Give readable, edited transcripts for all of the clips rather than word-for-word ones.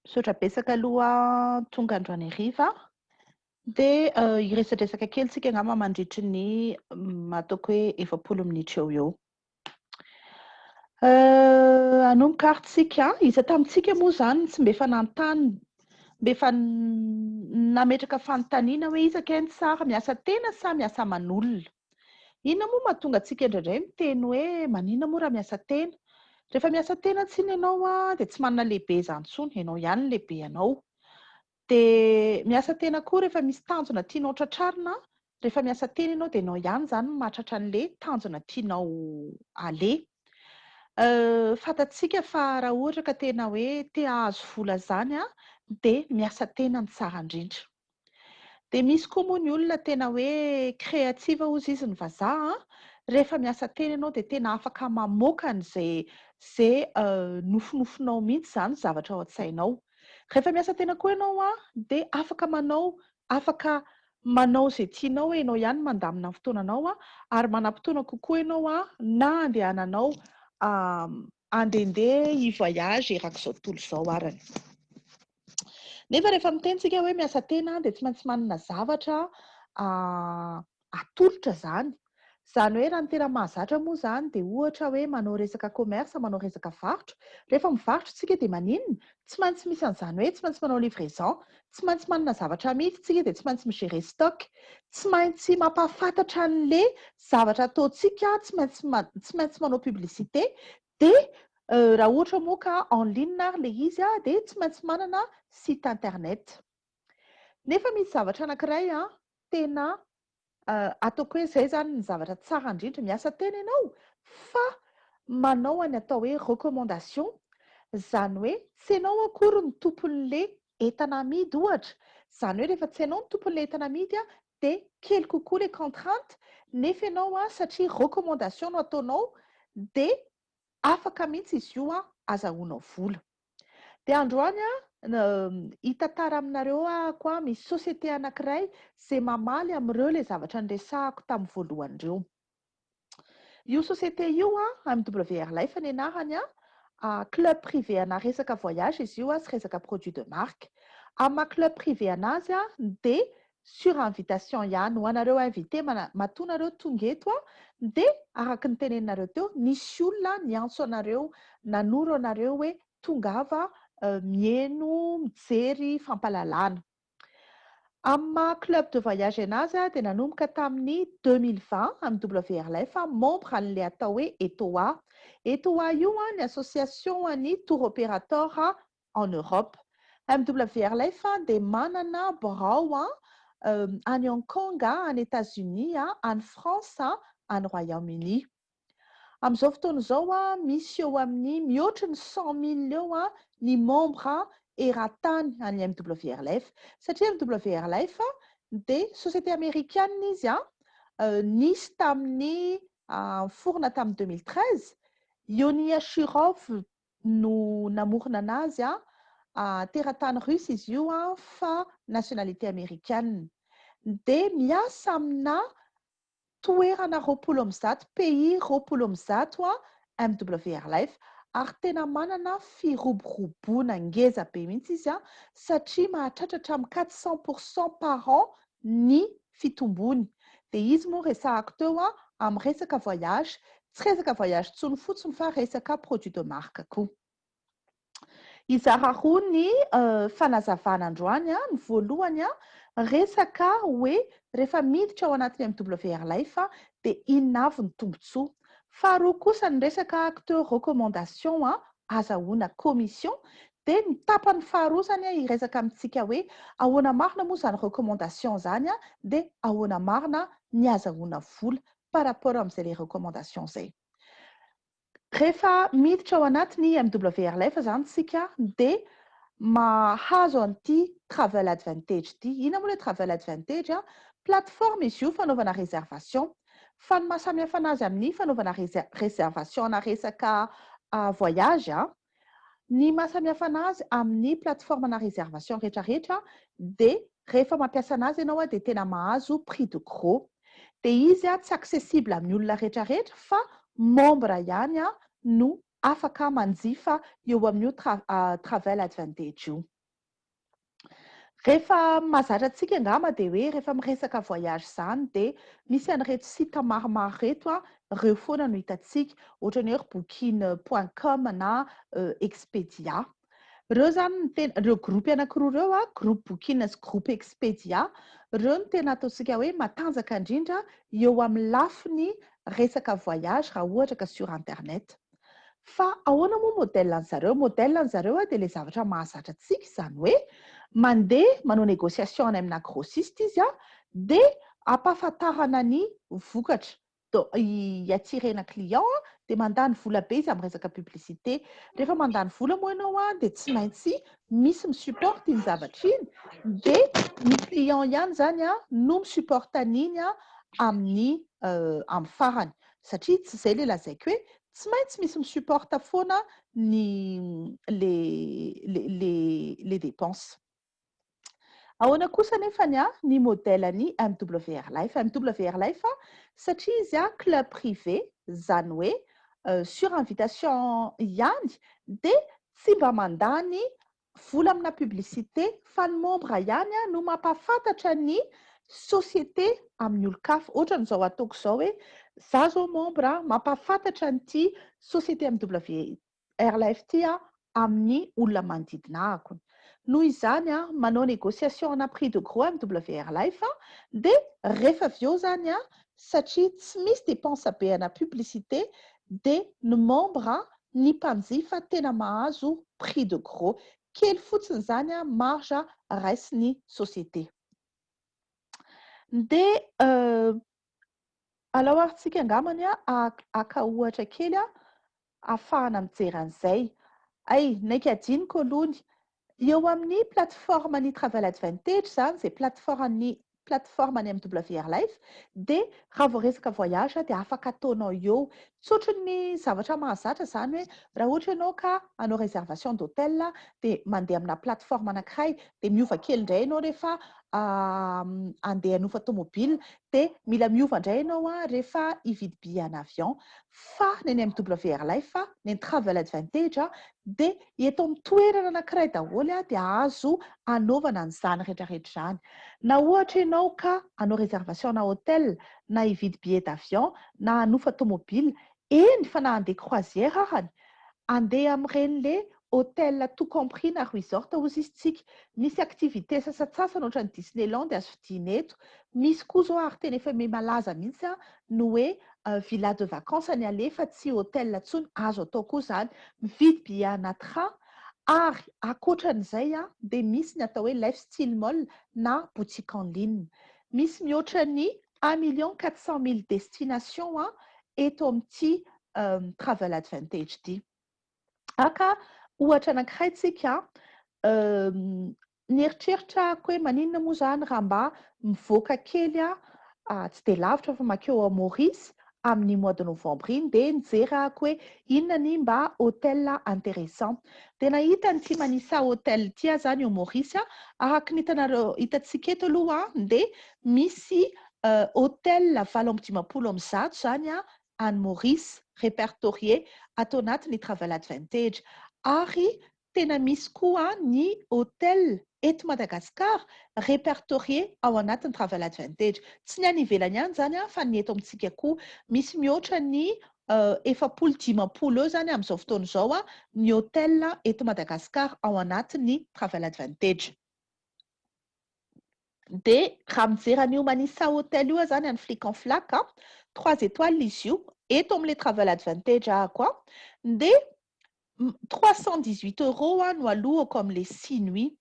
Misaotra betsaka aloha tonga androany hariva. Dia hiresadresaka kely tsika angamba mandritry ny ataoko hoe 40 minitra eo eo. Hanomboka ary tsika. Iza tamintsika moa izany tsy mba efa nanontany, mba efa nametraka fanontaniana hoe iza kay no tsara, miasa tena sa miasa aman'olona? Inona moa mahatonga antsika indraindray miteny hoe maninona moa raha miasa tena? Rehefa miasa tena tsinona ianao dia tsy manana lehibe izany intsony, ianao ihany no lehibe anao. Dia miasa tena koa rehefa misy tanjona tianao tratrarina, rehefa miasa tena ianao dia ianao ihany izany no mahatratra an'ilay tanjona tianao aleha. Fantatsika fa raha ohatra ka tena hoe te hahazo vola izany dia miasa tena no tsara indrindra. Dia misy koa moa ny olona tena hoe créative hozy izy ny vazaha an, rehefa miasa tena ianao dia tena afaka mamoaka an'izay izay nofinofinao mihitsy izany zavatra ao an-tsainao. Rehefa miasa tena koa ianao an, dia afaka manao afaka manao izay tianao hoe ianao ihany no mandamina ny fotoananao an, ary manam-potoana kokoa ianao an, na andehananao handehandeha hi-voyage erak'izao tontolo izao arany. Nefa rehefa miteny tsika hoe miasa tena dia tsy maintsy manana zavatra atolotra izany. Izany hoe raha ny tena mahazatra moa izany dia ohatra hoe manao resaka commerce, manao resaka varotra. Rehefa mivarotra tsika dia maninona? Tsy maintsy misy an'izany hoe tsy maintsy manao livraison, tsy maintsy manana zavatra amidy tsika dia tsy maintsy mi-gérer stock, tsy maintsy mampahafantatra an'le zavatra ataontsika, tsy maintsy tsy maintsy manao publicité dia raha ohatra moa ka en ligne ary ilay izy dia tsy maintsy manana site internet. Nefa misy zavatra anankiray tena ataoko hoe izay izany ny zavatra tsara indrindra, miasa tena ianao fa manao any atao hoe recommandation, izany hoe tsy ianao akory no tompon'ilay entana amidy ohatra, izany hoe rehefa tsy ianao no tompon'ilay entana amidy dia kely kokoa ilay contrainte, nefa ianao satria recommandation no ataonao dia afaka mihitsy izy io azahoanao vola. Dia androany hitantara aminareo ahako misy société anankiray izay mamaly amin'ireo ilay zavatra niresahako tamin'ny voalohany ireo. Io société io MWR Life ny anarany, club privé ana resaka voyage izy io sy resaka produit de marque. Amin'ny maha club privé anazy dia sur invitation ihany, ho anareo invité matoa nareo tonga eto dia araka ny teneninareo teo nisy olona niantso anareo nanoro anareo hoe tongava mihaino mijery fampahalalana. Amin'ny maha club de voyage anazy dia nanomboka tamin'ny 2020 MWR Life membre an'ilay atao hoe ETOA. ETOA io ny association an'ny tour opérateur en Europe. MWR Life dia manana birao any Hong Kong, any Etats-Unis, any France, any Royaume-Uni. Amin'izao fotoana izao, misy eo amin'ny mihoatry ny 100 000 eo ny membre eran-tany an'ny MWR Life. Satria MWR Life dia société amerikana izy, nisy tamin'ny niforona tamin'ny 2013. Yoni Ashurov no namorona anazy, teratany russe izy io fa nationalité amerikana. Dia miasa amina toerana 120, pays 120 MWR Life, ary tena manana firoboroboana ngeza be mihitsy izy satria mahatratra hatramin'ny 400% par an ny fitombony. Dia izy moa resahako teo amin'ny resaka voyage, tsy resaka voyage intsony fotsiny fa resaka produit de marque koa. Hizara roa ny fanazavana androany. Ny voalohany, resaka hoe rehefa miditra ao anatin'ny MWR Life dia inona avy ny tombontsoa. Faharoa kosa ny resaka acte recommandation azahoana commission. Dia ny tapany faharoa izany hiresaka amintsika hoe ahoana marina moa izany recommandation izany dia ahoana marina ny azahoana vola par rapport amin'izay ilay recommandation izay. Rehefa miditra ao anatin'ny MWR Life izany isika dia mahazo an'ity Travel Advantage ity. Inona moa ilay Travel Advantage? Plateforme izy io fanaovana réservation. Fa ny maha samihafa anazy amin'ny fanaovana réservation ana resaka voyage, ny maha samihafa anazy amin'ny plateforme ana réservation rehetrarehetra dia rehefa mampiasa anazy ianao dia tena mahazo prix de gros. Dia izy tsy accessible amin'ny olona rehetrarehetra fa membre ihany no afaka manjifa eo amin'io Travel Advantage io. Rehefa mahazatra antsika angamba dia hoe rehefa miresaka voyage izany dia misy an'ireto site maromaro ireto an, ireo foana no hitantsika, ohatran'ny hoe ry booking point com na Expedia. Ireo izany no tena, ireo groupe anankiroa ireo an, groupe booking sy groupe Expedia, ireo no tena ataontsika hoe matanjaka indrindra eo amin'ny lafiny resaka voyage raha ohatra ka sur internet. Fa ahoana moa modèle an'zareo? Modèle an'zareo dia ilay zavatra mahazatra antsika, izany hoe mandeha manao négociation any amina grossiste izy dia ampahafantarana ny vokatra, donc hi-attirer-na client dia mandany vola be izy amin'ny resaka publicité. Rehefa mandany vola moa ianao dia tsy maintsy misy mi-supporte iny zavatra iny, dia ny client ihany izany no mi-supporte an'iny amin'ny amin'ny farany. Satria tsy izay ilay lazaiko hoe tsy maintsy misy mi-supporte foana ny le le le le dépense. Ahoana kosa anefa ny ny modèle ny MWR Life? MWR Life satria izy club privé, izany hoe sur invitation ihany, dia tsy mba mandany vola amina publicité fa ny membre ihany no mampahafantatra ny société amin'ny olon-kafa. Ohatran'izao ataoko izao hoe za zao membre mampahafantatra an'ity société MWR Life ity amin'ny olona manodidina ahako. Noho izany manao négociation ana prix de gros MWR Life dia rehefa avy eo izany satria tsy misy dépense be ana publicité dia ny membre ny mpanjifa tena mahazo prix de gros. Kely fotsiny izany marge raisin'ny société. Dia alao ary tsika angambany haka ohatra kely ahafahana mijery an'izay. Ay, naika adinoko aloha ny eo amin'ny plateforme ny Travel Advantage izany, izay plateforme plateforme ny MWR Life, dia raha vao resaka voyage dia afaka ataonao eo. Tsy ohatry ny zavatra mahazatra izany hoe raha ohatra ianao ka hanao réservation d'hôtel dia mandeha amina plateforme anankiray, dia miova kely indray ianao rehefa handeha hanofa tomobile, dia mila miova indray ianao rehefa hividy billet en avion. Fa ny any MWR Life, ny any Travel Advantage dia eto amin'ny toerana anankiray daholo dia azo anaovana an'izany rehetrarehetra izany. Na ohatra ianao ka hanao réservation na hôtel, na hividy billet d'avion, na hanofa tomobile, eny fa na handeha croisière arany, handeha amin'ireny le hôtel tout compris na resort hozy izy tsika. Misy activité sasantsasany ohatran'ny Disneyland azo vidiana eto. Misy koa izao ary tena efa miha-malaza mihitsy ny hoe villa de vacances ny alefa tsy hôtel intsony, azo atao koa izany. Mividy billet ana train ary ankoatran'izay dia misy ny atao hoe lifestyle mall na boutique en ligne. Misy mihoatra ny 1 400 000 destinations eto amin'ity Travel Advantage ity. Aka ohatra anankiray tsika, nieritreritra ako hoe maninona moa izany raha mba mivoaka kely tsy dia lavitra fa mankeo à Maurice amin'ny mois de novembre iny, dia nijery ahako hoe inona ny mba hôtel intéressant. Dia nahita an'ity Manisa Hotel ity aho izany eo Maurice, araka ny hitanareo hitantsika eto aloha dia misy hôtel 158 izany any Maurice répertorié ato anatin'ny Travel Advantage, ary tena misy koa ny hôtel eto Madagasikara répertorié ao anatin'ny Travel Advantage. Tsy ny any ivelany ihany izany fa ny eto amintsika koa. Misy mihoatra ny 40 50 eo izany amin'izao fotoana izao ny hôtel eto Madagasikara ao anatin'ny Travel Advantage. Dia raha mijery an'io Manisa Hotel io izany any Flic en Flac, trois étoiles izy io, eto amin'ilay Travel Advantage ahako, dia 318 € no aloako amin'ilay 6 nuits.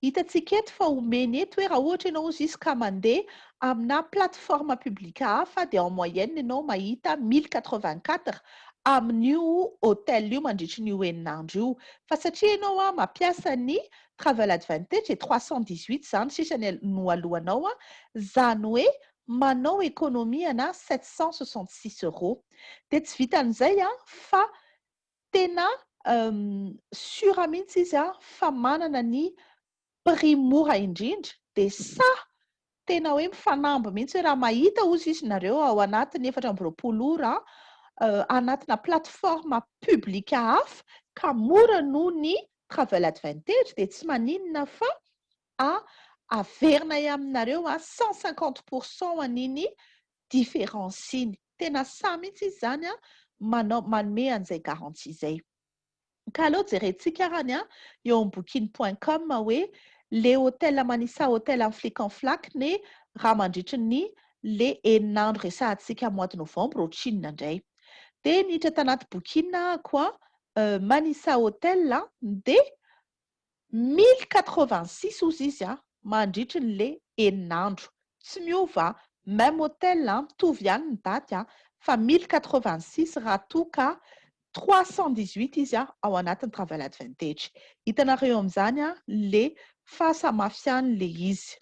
Hitantsika eto fa omeny eto hoe raha ohatra ianao ozy izy ka mandeha amina plateforme publique hafa dia en moyenne ianao mahita 1084 amin'io hôtel io mandritry ny 6 andro io. Fa satria ianao mampiasa ny Travel Advantage dia 318 izany sisa no alohanao, izany hoe manao économie ana 766 €. Dia tsy vitan'izay fa tena sûr mihitsy izy fa manana ny prix mora indrindra, dia sa tena hoe mifanamby mihitsy hoe raha mahita ozy izy nareo ao anatin'ny 24 ora anatina plateforme publique hafa ka mora noho ny Travel Advantage dia tsy maninona fa Averinay aminareo a 150 % an'iny différence iny. Tena sa mihitsy izy zany a manao manome an'izay garantie zay. Ka aleo jerentsika arany a eo amin'ny Booking.com hoe le hôtel Manisa Hotel amin'ny Flic en Flac ny raha mandritry ny le 6 andro resahantsika mois de novembre ohatrinona indray. De niditra tanaty Booking ahako a Manisa Hotel, de 1086 ozy izy a mandritry ny le 6 andro. Tsy miova, même hôtel, mitovy ihany ny daty a fa 1086 raha toa ka 318 izy a ao anatin'ny Travel Advantage. Hitanareo amin'izany a le fahasamafiany le izy.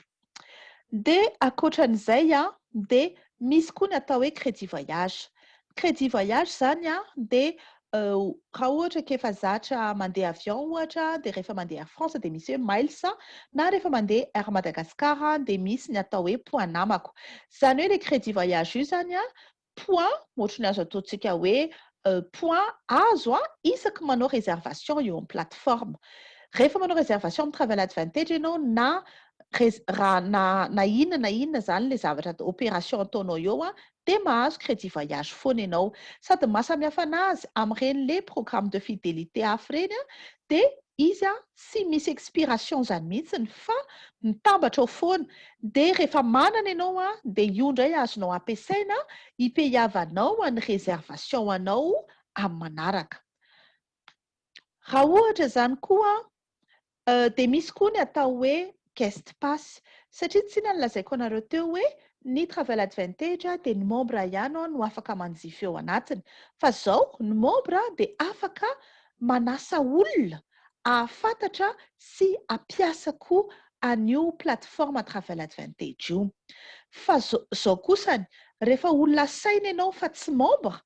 De akoatran'izay a de misy koa ny atao hoe crédit voyage. Crédit voyage zany a de raha ohatra ka efa zatra mandeha avion ohatra, de rehefa mandeha Air France de misy hoe miles, na rehefa mandeha Air Madagascar de misy ny atao hoe point namako. Zany hoe le crédit voyage io zany a point ohatry ny azo ataontsika hoe point azo a isaky manao réservation eo amin'ny plateforme. Rehefa manao réservation amin'ny Travel Advantage ianao, na raha na inona na inona zany le zavatra opération ataonao eo a de mahazo crédit voyage foana ianao. Sady mahasamihafa anazy am'ireny le programme de fidélité hafa ireny a de izy a tsy misy expiration zany mihitsiny fa mitambatra ao foana. De rehefa manana ianao a de io indray azonao ampiasaina ipayavanao any réservation anao amin'ny manaraka. Raha ohatra zany koa de misy koa ny atao hoe guest pass, satria tsy na nylazaiko anareo teo hoe ny Travel Advantage de ny membre ihany ao no afaka manjify eo anatiny, fa zao ny membre de afaka manasa olona ahafantatra sy ampiasa koa an'io plateforme Travel Advantage io. Fa zao kosany, rehefa olona saina ianao fa tsy membre,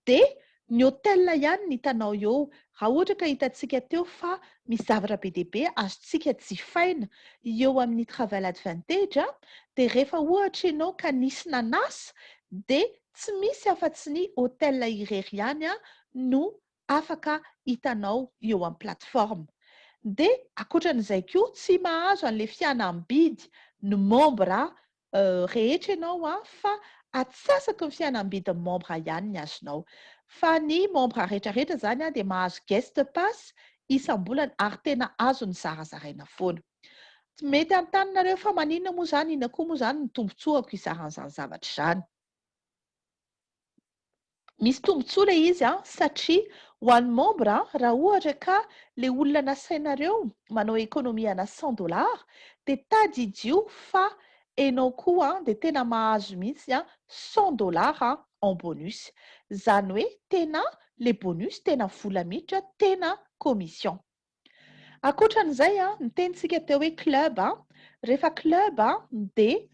de ny hôtel ihany ny hitanao eo. Raha ohatra ka hitantsika teo fa misy zavatra be dehibe azontsika jifaina eo amin'ny Travel Advantage a de rehefa ohatra ianao ka nisy nanasa, de tsy misy afa-tsy ny hôtel irery ihany a no afaka hitanao eo amin'ny plateforme. De akoatran'izay koa, tsy mahazo an'le fihenam-bidy ny membre rehetra ianao a fa atsasaky ny fihenam-bidin'ny membre ihany ny azonao. Fa ny membre rehetrarehetra zany a de mahazo guest pass isam-bolana ary tena azo ny zarazaraina foana. Mety antaninareo fa maninona moa zany, inona koa moa zany ny tombontsoako izaran'izany zavatra izany? Misy tombontsoa le izy a satria ho an'ny membre, raha ohatra ka le olona nasainareo manao économie ana 100 dollars, de tadidio fa enao koa de tena mahazo mihitsy a 100 dollars en bonus. Zany hoe tena le bonus tena vola miditra, tena commission. Akoatran'izay a nytenitsika teo hoe club a rehefa club a de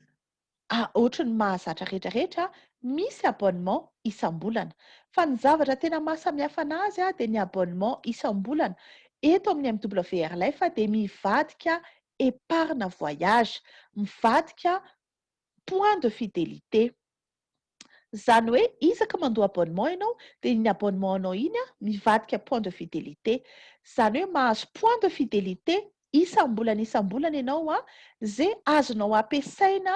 ohatry ny mahazatra rehetrarehetra, misy abonnement isam-bolana. Fa ny zavatra tena mahasamihafa anazy a de ny abonnement isam-bolana eto amin'ny MWR Life de mivadika épargne voyage, mivadika point de fidélité. Zany hoe isaka mandoa abonnement ianao, de iny abonnement anao iny a mivadika point de fidélité. Zany hoe mahazo point de fidélité isam-bolana isam-bolana ianao a zay azonao ampiasaina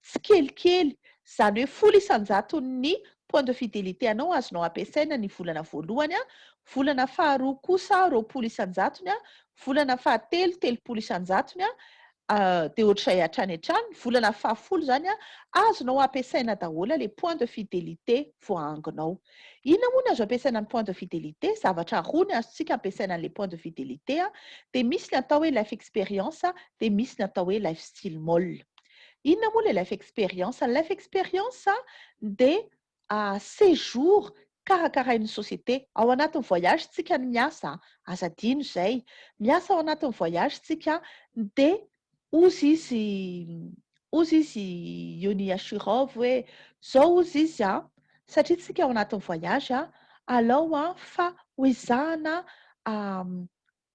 tsy kelikely. Zany hoe 10%-n'ny point de fidélité anao azonao ampiasaina ny volana voalohany a volana faharoa kosa 20%-ny a volana fahatelo 30%-ny a de ohatr'izay hatrany hatrany. Volana fahafolo zany a azonao ampiasaina daholo le point de fidélité voaangonao. Inona moa ny azo ampiasaina ny point de fidélité? Zavatra roa ny azontsika ampiasaina an'le point de fidélité a de misy ny atao hoe life experience, de misy ny atao hoe lifestyle mall. Inona moa le life experience? Life experience de séjour karakarain'ny société ao anatin'ny voyage. Tsika ny miasa, aza adino zay, miasa ao anatin'ny voyage tsika. De ozy izy Yoni Ashurov hoe zao ozy izy a satria tsika ao anatin'ny voyage a alao a fa hoezahana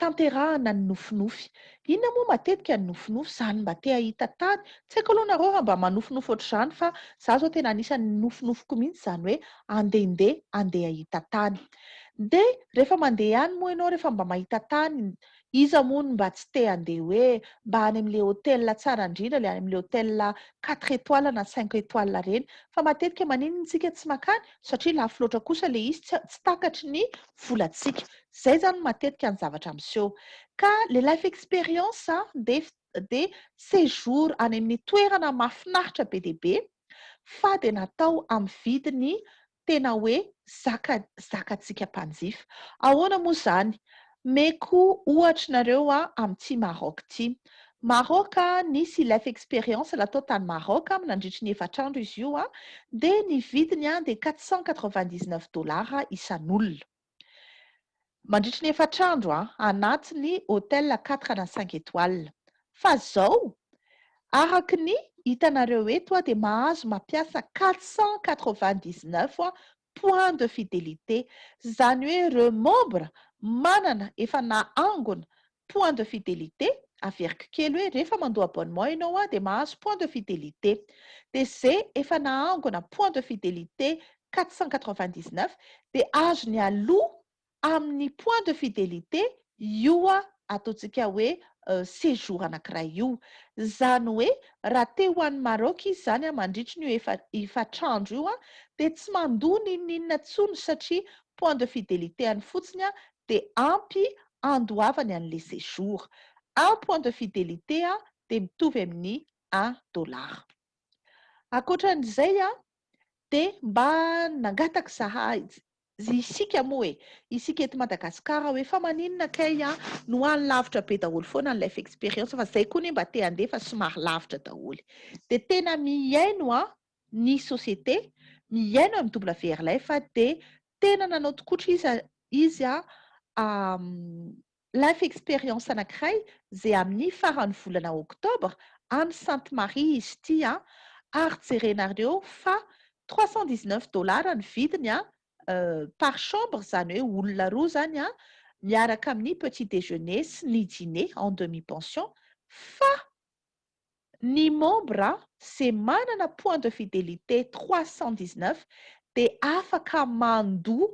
tanterahana ny nofinofy. Inona moa matetika ny nofinofy zany? Mba te hahita tany. Tsy haiko aloha nareo raha mba manofinofy ohatr'izany, fa za zao tena anisan'ny nofinofiko mihitsy zany hoe andehandeha, andeha hahita tany. De rehefa mandeha any moa ianao, rehefa mba mahita tany. Iza moa no mba tsy te handeha hoe mba any amin'ilay hôtel tsara indrindra, ilay any amin'ilay hôtel 4 étoiles na 5 étoiles ireny. Fa matetika maninona isika tsy mankany? Satria lafo loatra kosa ilay izy, tsy takatry ny volantsika. Izay izany matetika ny zavatra miseho. Ka ilay Life Experience dia séjour any amin'ny toerana mahafinaritra be dia be, fa dia natao amin'ny vidiny tena hoe zaka zakantsika mpanjifa. Ahoana moa izany? Meko ohatra nareo amin'ity Maroc ity. Maroc, nisy Life Experience natao tany Maroc nandritry ny 4 andro izy io, dia ny vidiny dia 499 dollars isan'olona. Mandritry ny 4 andro anatin'ny hôtel 4 na 5 étoiles. Fa zao, araky ny hitanareo eto, dia mahazo mampiasa 499 point de fidélité. Zany hoe ireo membre manana efa naangona point de fidélité, averiko kely hoe rehefa mandoa abonnement ianao dia mahazo point de fidélité. Dia zay efa naangona point de fidélité 499 dia azony aloha amin'ny point de fidélité io ataontsika hoe séjour anankiray io. Zany hoe raha te ho an'ny Maroc izy zany mandritry ny io 4 andro io, dia tsy mandoa n'inon'inona intsony, satria point de fidélité any fotsiny dia ampy andoavany an'le séjour. Un point de fidélité dia mitovy amin'ny 1 dollar. Ankoatran'izay dia mba nangataka zahay isika moa e, isika eto Madagasikara, hoe fa maninona kay no any lavitra be daholo foana ny Life Experience, fa zay koa ny mba te handeha fa somary lavitra daholo? Dia tena mihaino ny société, mihaino amin'ny WR Life, dia tena nanao tokotra izy Life Experience anankiray zay amin'ny farany volana oktobra any Sainte Marie izy ity, ary jerenareo fa 319 dollars ny vidiny par chambre, zany hoe olona roa zany miaraka amin'ny petit déjeuner sy ny dîner en demi pension. Fa ny membre zay manana point de fidélité 319 de afaka mandoa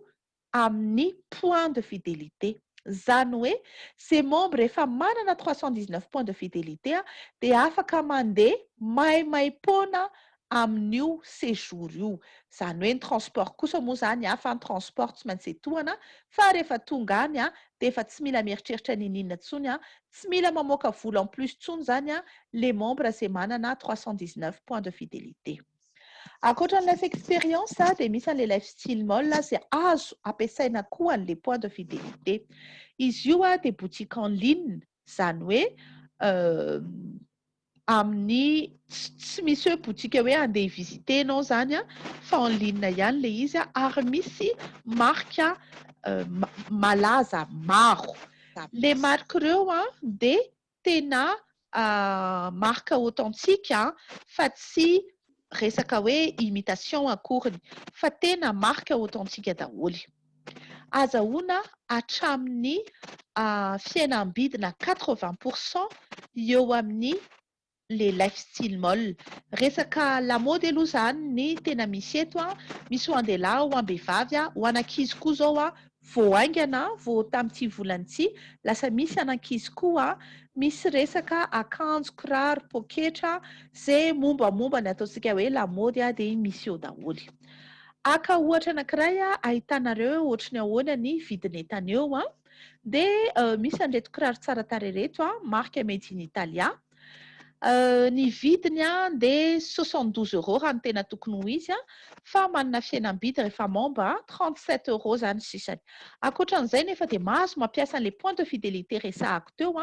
amin'ny point de fidélité. Zany hoe zay membre efa manana 319 point de fidélité de afaka mandeha maimaim-poana amin'io séjour io. Zany hoe ny transport kosa moa zany hafa, ny transport tsy maintsy etohana, fa rehefa tonga any de efa tsy mila mieritreritra nininona intsony, tsy mila mamoaka vola en plus intsony zany le membre zay manana 319 point de fidélité. Ankoatra ny Life Experience de misy an'le Lifestyle Mall zay azo ampiasaina koa an'le point de fidélité. Izy io de boutique en ligne, zany hoe amin'ny tsy misy hoe boutique hoe andeha visiter anao zany fa en ligne ihany le izy ary misy marque malaza maro. Le marque ireo de tena marque authentique fa tsy resaka hoe imitation akoriny, fa tena marque authentique daholy. Azahoana hatramin'ny fihenam-bidina 80 % eo amin'ny le Lifestyle Mall. Resaka lamaody aloha zany ny tena misy eto, misy ho an-dehilahy, ho am-behivavy, ho an'ankizy koa. Zao vao haingana, vao tamin'ity volana ity, lasa misy an'ankizy koa. Misy resaka akanjo, kiraro, poketra, zay mombamomba ny ataontsika hoe lamaody de misy eo daholy. Aka ohatra anankiray ahitanareo hoe ohatry ny ahoana ny vidin'entana eo, de misy an'ireto kiraro tsara tarehy reto, marque made in Italia. Ny vidiny de 72 euros raha ny tena tokony ho izy, fa manana fihenam-bidy rehefa membre, 37 euros zany sisany. Ankoatran'izay nefa de mahazo mampiasa an'le point de fidélité resahako teo,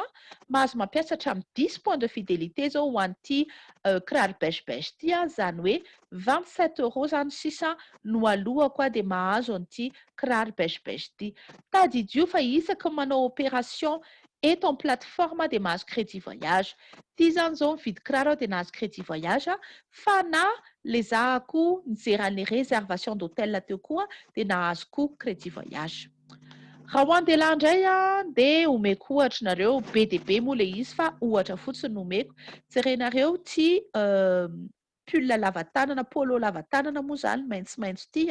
mahazo mampiasa hatramin'ny 10 point de fidélité zao ho an'ity kiraro beige beige ty, zany hoe 27 euros zany sisa no alohako de mahazo an'ity kiraro beige beige ty. Tadidio fa isaky manao opération eto en plateforme de mahazo crédit voyage. Ty zany zao mividy kiraro aho de nahazo crédit voyage, fa na le zahako nijery an'le réservation d'hôtel teo koa de nahazo koa crédit voyage. Raha ho an-dehilahy indray de omeko ohatra nareo, be de be moa le izy fa ohatra fotsiny no omeko. Jerenareo ty pull lava tanana, polo lava tanana moa zany, maitsomaitso ty,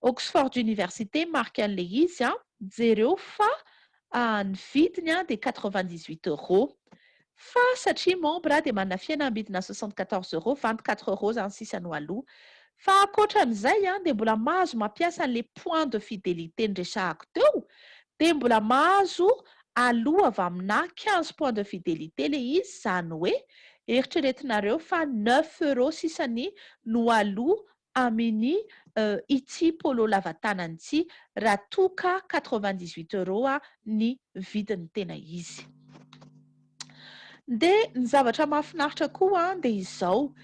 Oxford Université marque an'le izy. Jereo fa Ny vidiny dia 98 euros, fa satria membre dia manana fihenam-bidina 74 euros, 24 euros zany sisa no aloha. Fa ankoatran'izay dia mbola mahazo mampiasa an'le point de fidélité nresahako teo, dia mbola mahazo aloha avy amina 15 point de fidélité le izy. Zany hoe eritreretinareo fa 9 euros sisany no aloha amin'ny ity polo lava tanana ity, raha toka 98 euros ny vidiny tena izy. Dia ny zavatra mahafinaritra koa dia izao: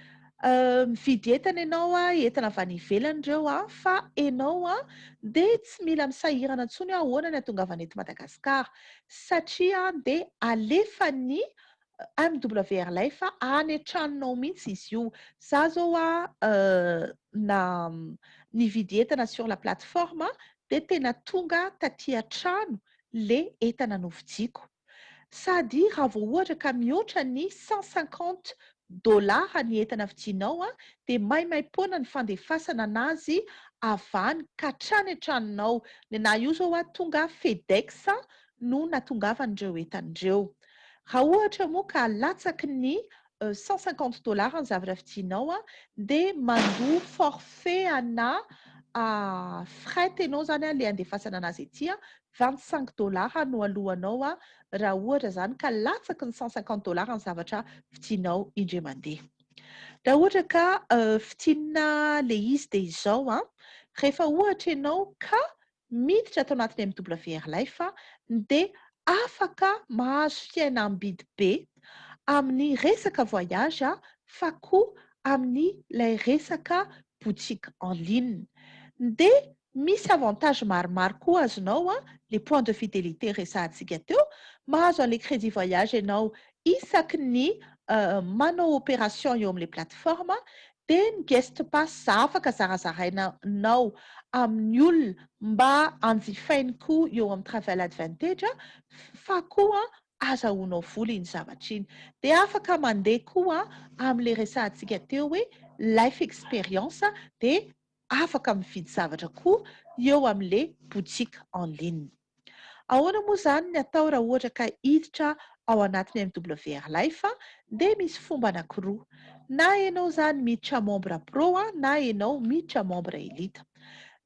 mividy entana ianao, entana avy any ivelany ireo, fa ianao dia tsy mila misahirana intsony ahoana ny ahatongavana eto Madagasikara, satria dia alefany MWR Life any an-tranonao mihitsy izy io. Za zao na nividy entana sur la plateforme, dia tena tonga taty an-trano le entana novidiako. Sady raha vao ohatra ka mihoatra ny 150 dollars ny entana vidinao, dia maimaim-poana ny fandefasana anazy avy any ka hatrany an-tranonao. Ny anahy io zao tonga FedEx no nahatongavan'ireo entana ireo. Raha ohatra moa ka latsaky ny 150 dollars ny zavatra vidinao, dia mandoa forfait ana fret ianao zany le andefasana anazy ety, 25 dollars no alohanao raha ohatra zany ka latsaky ny 150 dollars ny zavatra vidinao indray mandeha. Raha ohatra ka fintinina le izy, dia izao: rehefa ohatra ianao ka miditra atao anatin'ny MWR Life, dia afaka mahazo fihenam-bidy be amin'ny resaka voyage, fa koa amin'ny ilay resaka boutique en ligne. Dia misy avantage maromaro koa azonao: le point de fidélité resahantsika teo, mahazo an'le crédit voyage ianao isaky ny manao opération eo amin'le plateforme, dia ny guest pass afaka zarazarainanao amin'ny olona mba anjifainy koa eo amin'ny Travel Advantage, fa koa azahoanao vola iny zavatra iny. Dia afaka mandeha koa amin'le resahantsika teo hoe life experience, dia afaka mividy zavatra koa eo amin'le boutique en ligne. Ahoana moa zany ny atao raha ohatra ka hiditra ao anatin'ny MWR Life? Dia misy fomba anankiroa: na ianao zany miditra membre pro, na ianao miditra membre élite.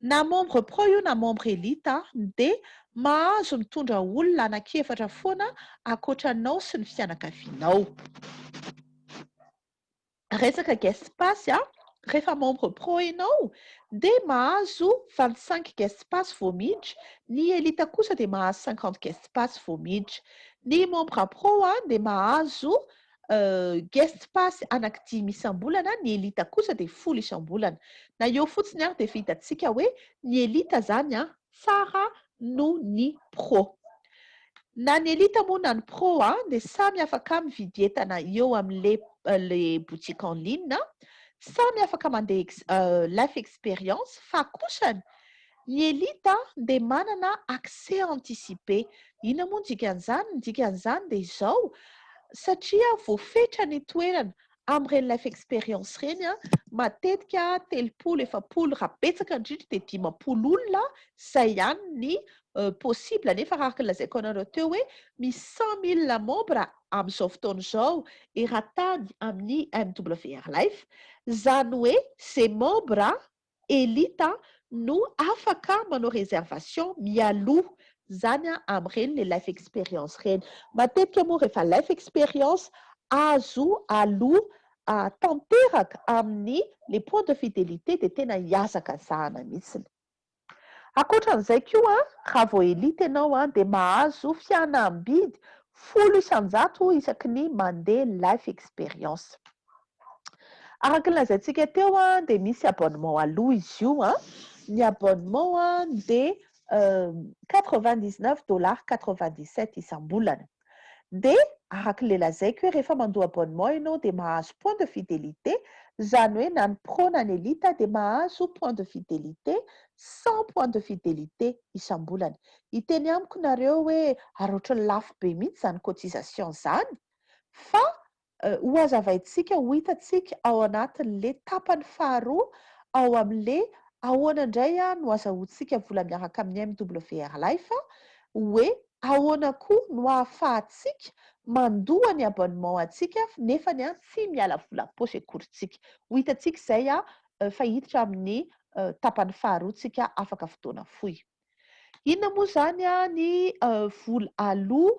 Na membre pro io na membre élite, dia mahazo mitondra olona anankiefatra foana ankoatranao sy ny fianakavianao. Resaka guest pass, rehefa membre pro ianao dia mahazo 25 guest pass vao miditra, ny élite kosa dia mahazo 50 guest pass vao miditra. Ny membre pro dia mahazo guest pass anankidimy isam-bolana, ny élite kosa dia 10 isam-bolana. Na eo fotsiny ary dia efa hitantsika hoe ny élite zany tsara no ny pro. Na ny élite moa na ny pro dia samy afaka mividy entana eo amin'le le boutique en ligne, samy afaka mandeha life experience, fa kosany ny élite dia manana accès anticipé. Inona moa ny dikan'izany? Ny dikan'izany dia izao: satria voafetra ny toerana amin'ireny life experience ireny, matetika 30, 40, raha betsaka indrindra dia 50 olona izay ihany ny possible. Nefa raha araka ny lazaiko anareo teo hoe misy 100 000 membre amin'izao fotoana izao eran-tany amin'ny MWR Life, zany hoe zay membre élite no afaka manao réservation mialoha zany amin'ireny le life experience ireny. Matetika moa rehefa life experience azo aloha tanteraka amin'ny le point de fidélité, dia tena hiazakazahana mihitsiny. Ankoatran'izay koa, raha vao élite ianao dia mahazo fihenam-bidy 10% isaky ny mandeha life experience. Araka ny lazaintsika teo, dia misy abonnement aloha izy io. Ny abonnement dia 99 dollars 97 isam-bolana. Dia araka le lazaiko hoe rehefa mandoa abonnement ianao dia mahazo point de fidélité, zany hoe na ny pro na ny élite dia mahazo point de fidélité, 100 point de fidélité isam-bolana. Hiteny amiko nareo hoe ary ohatry ny lafo be mihitsy zany cotisation zany, fa ho azavaintsika, ho hitantsika ao anatin'le tapany faharoa ao amin'le ahoana indray no azahoantsika vola miaraka amin'ny MWR Life hoe. Ahoana koa no ahafahantsika mandoa ny abonnement antsika nefany tsy miala vola am-paosy akory tsika? Ho hitantsika izay fa hiditra amin'ny tapany faharoa tsika afaka fotoana fohy. Inona moa izany ny vola aloa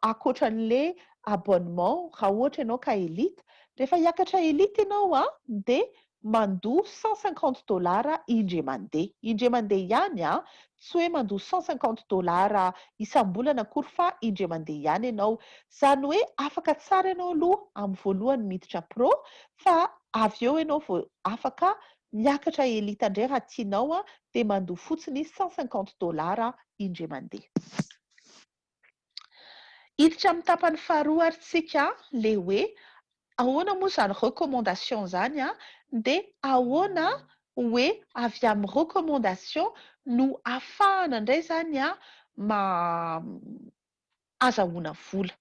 ankoatran'ilay abonnement raha ohatra ianao ka elite? Rehefa hiakatra elite ianao dia mandoa 150 dollars indray mandeha. Indray mandeha ihany an, tsy hoe mandoa 150 dollars isam-bolana akory fa indray mandeha ihany ianao. Izany hoe afaka tsara ianao aloha amin'ny voalohany miditra pro fa avy eo ianao vao afaka miakatra elite indray raha tianao an, dia mandoa fotsiny 150 dollars indray mandeha. Hiditra amin'ny tapany faharoa ary tsika, le hoe ahoana moa izany recommandation izany an, dia ahoana hoe avy amin'ny recommandation no ahafahana indray izany an ma azahoana vola.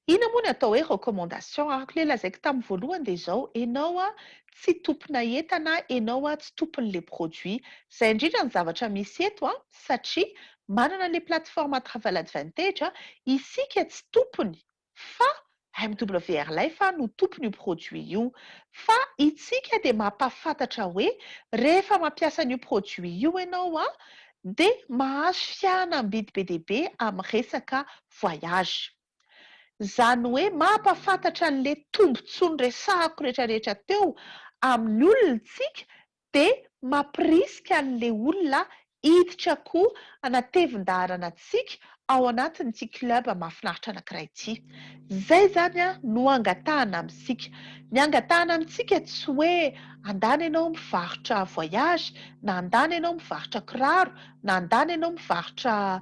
Inona moa ny atao hoe recommandation? Araka ilay lazaiko tamin'ny voalohany dia izao, ianao tsy tompona entana, ianao tsy tompon'ilay produit. Izay indrindra ny zavatra misy eto satria manana ilay plateforme Travel Advantage isika tsy tompony fa MWR Life no tompon'io produit io. Fa itsika dia mampahafantatra hoe rehefa mampiasa an'io produit io ianao dia mahazo fiahanam-bidy be dia be amin'ny resaka voyage. Izany hoe mampahafantatra an'ilay tombontsoa noresahako rehetrarehetra teo amin'ny olona isika dia mampirisika an'ilay olona hiditra koa hanatevin-daharana antsika ao anatin'ity club mahafinaritra anankiray ity. Izay izany no angatahana amintsika. Ny angatahana amintsika tsy hoe andana ianao mivarotra voyage, na andana ianao mivarotra kiraro, na andana ianao mivarotra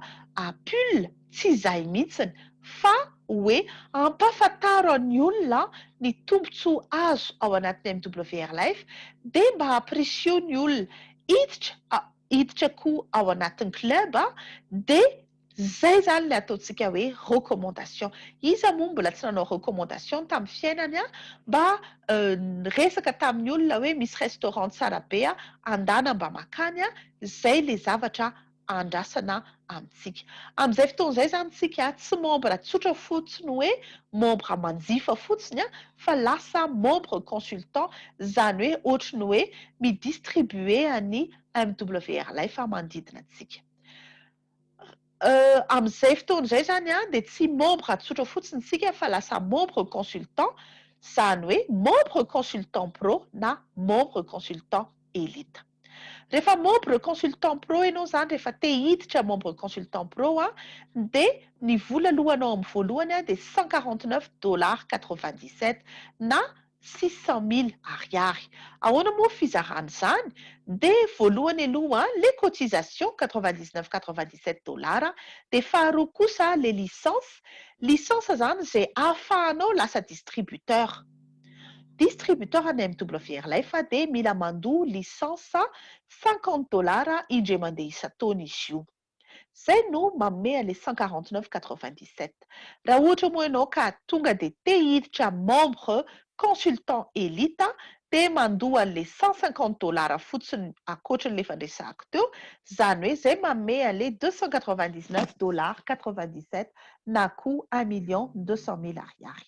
pull, tsy izay mihitsiny, fa hoe ampahafantaro ny olona ny tombontsoa azo ao anatin'ny MWR Life dia mba ampirisiho ny olona hiditra hiditra koa ao anatin'ny club dia zay zany le ataontsika hoe recommandation. Iza moa mbola tsy nanao recommandation tamin'ny fiainany mba niresaka tamin'ny olona hoe misy restaurant tsara be andana mba makany, zay le zavatra andrasana amintsika. Amin'izay fotoana izay izany tsika tsy membre tsotra fotsiny hoe membre manjifa fotsiny fa lasa membre consultant, izany hoe ohatry ny hoe mi-distribuer an'ny MWR Life manodidina antsika. Amin'izay fotoana izay izany dia tsy membre tsotra fotsiny tsika fa lasa membre consultant, izany hoe membre consultant pro na membre consultant elite. Rehefa membre consultant pro ianao izany, rehefa te hiditra membre consultant pro dia ny vola alohanao amin'ny voalohany dia 149 dollars 97 na 600 000 ariary. Ahoana moa fizarana izany? Dia voalohany aloha le cotisation 99,97 dollars, dia faharoa kosa le licence. Licence izany izay ahafahanao lasa distributeur. Distributeur any MWR Life dia mila mandoa licence 50 dollars indray mandeha isan-taona izy io. Zay no manome an'le 149,97. Raha ohatra moa ianao ka tonga dia te hiditra membre consultant élite dia mandoa an'le 150 dollars fotsiny ankoatran'le fandresahako teo, izany hoe zay manome an'le 299 dollars 97 na koa 1 200 000 ariary.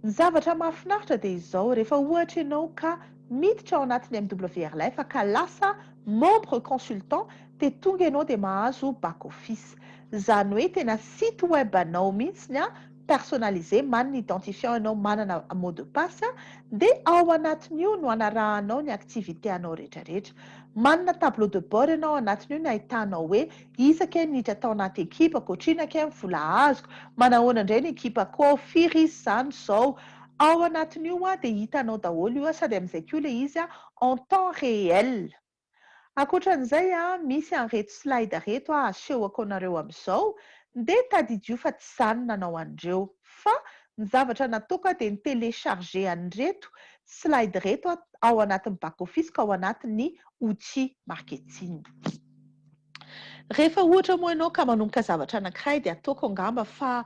Ny zavatra mahafinaritra dia izao, rehefa ohatra ianao ka miditra ao anatin'ny MWR Life ka lasa membre consultant dia tonga ianao dia mahazo back office. Izany hoe tena site web anao mihitsy personnalisé, manana identifiant ianao, manana mot de passe, dia ao anatin'io no anarahanao ny activité anao rehetrarehetra. Manana tableau de bord ianao anatin'io no ahitanao hoe isaka ny niditra tao anaty ekipako, ohatrina kay ny vola azoko, manahoana indray ny ekipako ao, firy izy izany izao. Ao anatin'io dia hitanao daholo io sady amin'izay koa ilay izy en temps réel. Ankoatran'izay misy an'ireto slide ireto asehoko anareo amin'izao, dia tadidio fa tsy izany nanao an'ireo fa ny zavatra nataoko dia ni-télécharger an'ireto slide ireto ao anatin'ny back office ka ao anatin'ny outil marketing. Rehefa ohatra moa ianao ka manomboka zavatra anankiray dia ataoko angamba fa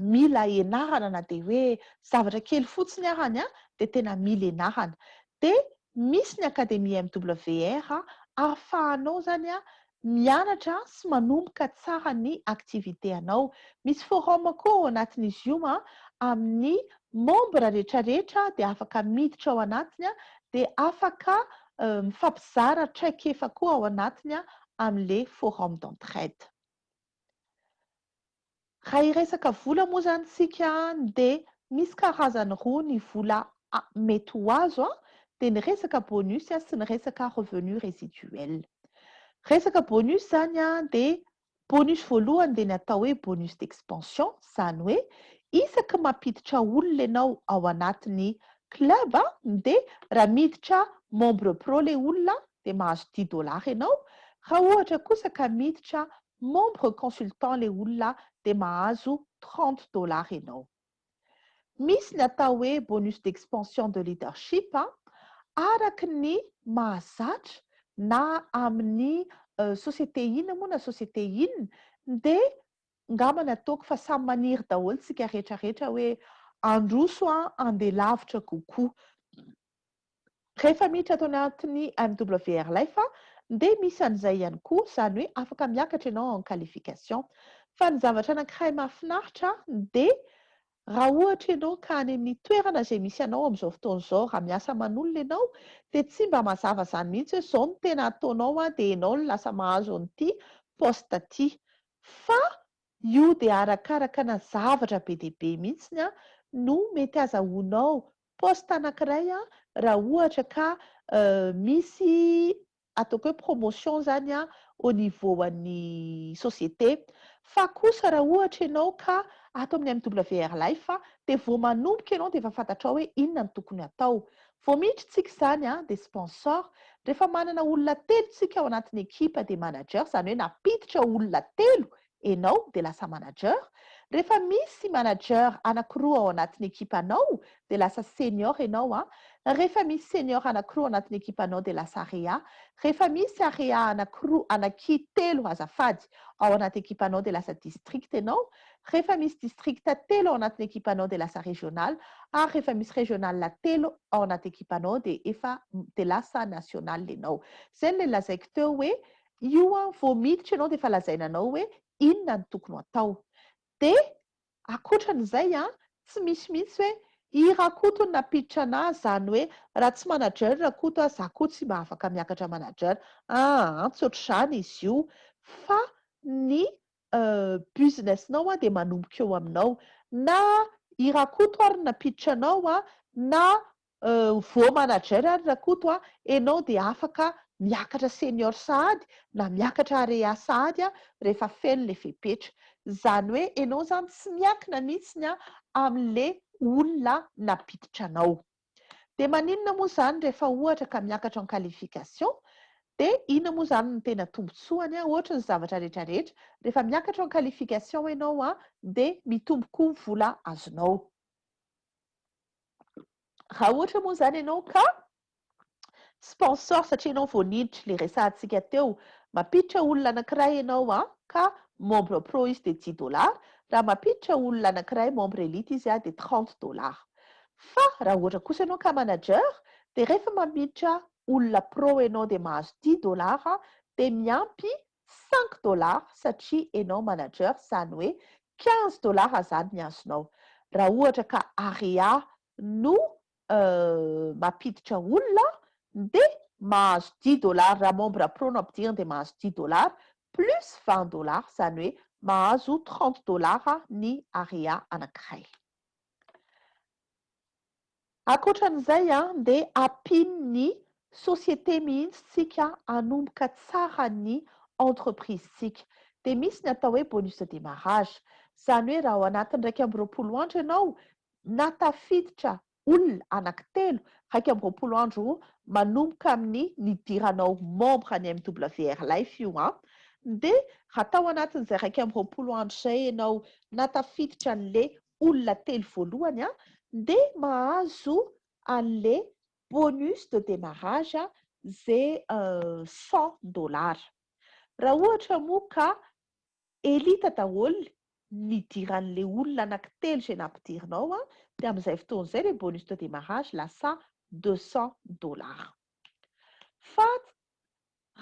mila ianarana na dia hoe zavatra kely fotsiny arany dia tena mila ianarana. Dia misy ny académie MWR ahafahanao izany. mianatra sy manomboka tsara ny activité anao. Misy forum koa ao anatin'izy io amin'ny membre rehetrarehetra, dia afaka miditra ao anatiny, dia afaka mifampizara traikefa koa ao anatiny amin'le forum d'entraide. Raha hiresaka vola moa zany tsika, dia misy karazany roa ny vola mety ho azo, dia ny resaka bonus sy ny resaka revenu résiduel. Resaka bonus zany dia bonus voalohany dia ny atao hoe bonus d'expansion, zany hoe isaky mampiditra olona ianao ao anatin'ny club, dia raha miditra membre pro le olona dia mahazo 10 dollars ianao. Raha ohatra kosa ka miditra membre consultant le olona, dia mahazo 30 dollars ianao. Misy ny atao hoe bonus d'expansion de leadership. Araky ny mahazatra na amin'ny société inona moa na société inona, dia ngambany ataoko fa samy maniry daholo tsika rehetrarehetra hoe androso andeha lavitra kokoa. Rehefa miditra atao anatin'ny MWR Life, dia misy an'izay ihany koa, izany hoe afaka miakatra ianao en qualification. Fa ny zavatra anankiray mahafinaritra, dia raha ohatra ianao ka any amin'ny toerana izay misy anao amin'izao fotoana izao, raha miasa aman'olona ianao, dia tsy mba mazava izany mihitsy hoe izao no tena ataonao dia ianao no lasa mahazo an'ity poste ty, fa io dia arakaraka na zavatra be dia be mihitsiny no mety azahoanao poste anankiray. Raha ohatra ka misy ataoko hoe promotion zany au niveau an'ny société. Fa kosa raha ohatra ianao ka ato amin'ny MWR Life, dia vao manomboka ianao dia efa fantatrao hoe inona no tokony atao. Vao miditra tsika izany dia sponsor. Rehefa manana olona telo tsika ao anatin'ny ekipa, dia manager, izany hoe nampiditra olona telo ianao dia lasa manager. Rehefa misy manager anankiroa ao anatin'ny ekipanao, dia lasa senior ianao. Rehefa misy senior anankiroa ao anatin'ny ekipanao, dia lasa area. Rehefa misy area anankiroa, anaky telo azafady, ao anaty ekipanao, dia lasa district ianao. Rehefa misy district telo ao anatin'ny ekipanao, dia lasa régional. Ary rehefa misy régional telo ao anaty ekipanao, dia efa dia lasa national ianao. Zay no le lazaiko teo hoe io vao miditra ianao dia efa lazaina anao hoe inona no tokony ho atao. Dia ankoatran'izay tsy misy mihitsy hoe i Rakoto no nampiditra anazy, zany hoe raha tsy manager Rakoto za koa tsy mba afaka miakatra manager. Tsy ohatr'izany izy io, fa ny business-nao dia manomboka eo aminao. Na i Rakoto ary no nampiditra anao na vao manager ary Rakoto, ianao dia afaka miakatra senior sahady na miakatra area sahady rehefa feno le fepetra. Zany hoe ianao zany tsy miankina mihitsiny amin'le olona nampiditra anao. Dia maninona moa zany rehefa ohatra ka miakatra en qualification? Dia inona moa zany no tena tombontsoany? Ohatra ny zavatra rehetrarehetra, rehefa miakatra en qualification ianao dia mitombo koa ny vola azonao. Raha ohatra moa zany ianao ka sponsor, satria ianao vao niditra, le resahantsika teo, mampiditra olona anankiray ianao ka membre pro izy, dia 10 dollars. Raha mampiditra olona anankiray membre élite izy dia 30 dollars. Fa raha ohatra kosa ianao ka manager, dia rehefa mampiditra olona pro ianao, dia mahazo 10 dollars, dia miampy 5 dollars satria ianao manager, zany hoe 15 dollars zany ny azonao. Raha ohatra ka area no mampiditra olona, dia mahazo 10 dollars. Raha membre pro no ampidirina, dia mahazo 10 dollars plus 20 dollars, zany hoe mahazo 30 dollars ny area anankiray. Ankoatran'izay dia ampian'ny société mihitsy tsika hanomboka tsara ny entreprise tsika. Dia misy ny atao hoe bonus de démarrage, zany hoe raha ao anatin'ny 21 andro ianao na tafiditra olona anankitelo, 21 andro manomboka amin'ny nidiranao membre ny MWR Life io dia raha tao anatin'izay 21 andro izay ianao na tafiditra an'le olona telo voalohany dia mahazo an'le bonus de démarrage zay 100 dollars. Raha ohatra moa ka élite daholo nidiran'le olona anankitelo izay nampidirinao dia amin'izay fotoana izay le bonus de démarrage lasa 200 dollars. Fa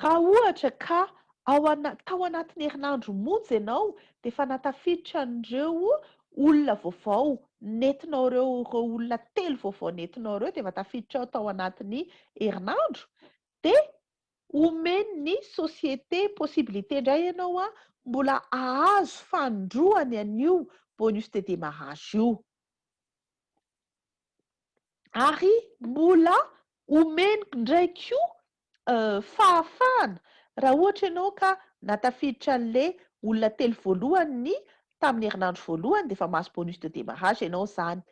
raha ohatra ka Ao ana, tao anatin'ny herinandro monja ianao dia efa nahatafiditra an'ireo olona vaovao nentinao ireo, ireo olona telo vaovao nentinao ireo dia efa tafiditra ao tao anatin'ny herinandro, dia omen'ny société possibilité indray ianao mbola hahazo fanindroany an'io bonus de démarrage io. Ary mbola omeny indray koa fahafahana raha ohatra ianao ka nahatafiditra an'le olona telo voalohany ny tamin'ny herinandro voalohany dia efa mahazo bonus de démarrage ianao izany.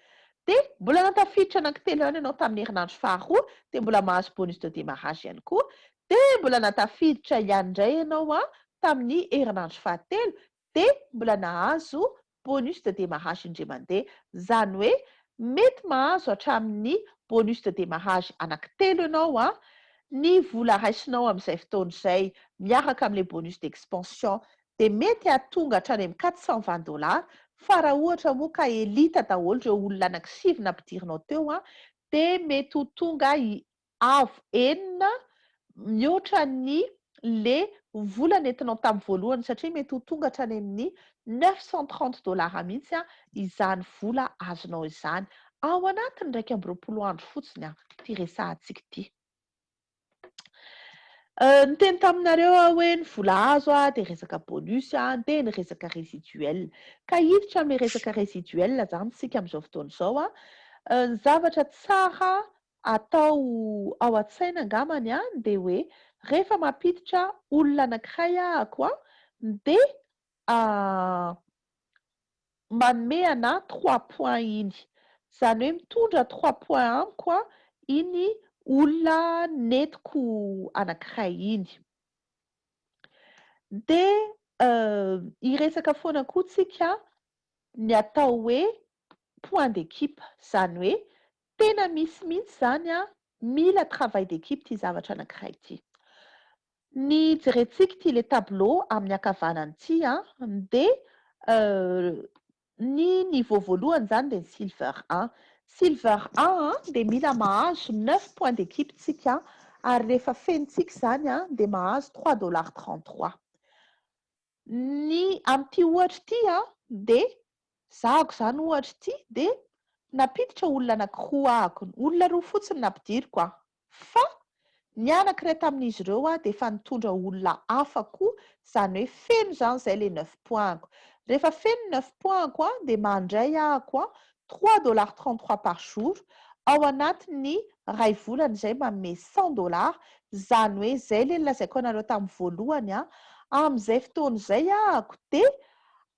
Dia mbola nahatafiditra anankitelo ihany ianao tamin'ny herinandro faharoa dia mbola mahazo bonus de démarrage ihany koa. Dia mbola nahatafiditra ihany indray ianao tamin'ny herinandro fahatelo dia mbola nahazo bonus de démarrage indray mandeha. Izany hoe mety mahazo hatramin'ny bonus de démarrage anankitelo ianao an, ny vola raisinao amin'izay fotoana izay miaraka amin'ilay bonus d'expansion dia mety hahatonga hatrany amin'ny 420 dollars, fa raha ohatra moa ka elite daholo ireo olona anankisivy nampidirinao teo an, dia mety ho tonga avo enina mihoatra ny le vola nentinao tamin'ny voalohany satria mety ho tonga hatrany amin'ny 930 dollars mihitsy izany vola azonao izany ao anatin'ny 21 andro fotsiny ity resahantsika ity. Niteny taminareo aho hoe ny vola azo dia resaka bonus dia ny resaka résiduel. Ka hiditra amin'ilay resaka résiduel izany isika amin'izao fotoana izao. Ny zavatra tsara atao ao an-tsaina angambany dia hoe rehefa mampiditra olona anankiray ahako dia manome ana trois points iny. Izany hoe mitondra trois points amiko iny olona nentiko anankiray iny. Dia hiresaka foana koa tsika ny atao hoe point d'équipe. Izany hoe tena misy mihitsy izany mila travail d'équipe ity zavatra anankiray ity. Ny jerentsika ity le tableau amin'ny ankavanana ity dia ny niveau voalohany izany dia ny silver 1. Silver 1 dia mila mahazo 9 points d'équipe tsika ary rehefa fenontsika izany dia mahazo 3,33 $. Ny amin'ity ohatra ity dia zahako izany ohatra ity dia nampiditra olona anankiroa ahako, olona roa fotsiny nampidiriko aho. Fa ny anankiray tamin'izy ireo dia efa nitondra olona hafa koa, izany hoe feno izany izay ilay neuf points-ko. Rehefa feno ny neuf points-ko dia mandray ahako 3,33 $ par jour, ao anatin'ny ray volana izay manome 100 $, izany hoe izay ilay nolazaiko anareo tamin'ny voalohany, amin'izay fotoana izay ahako dia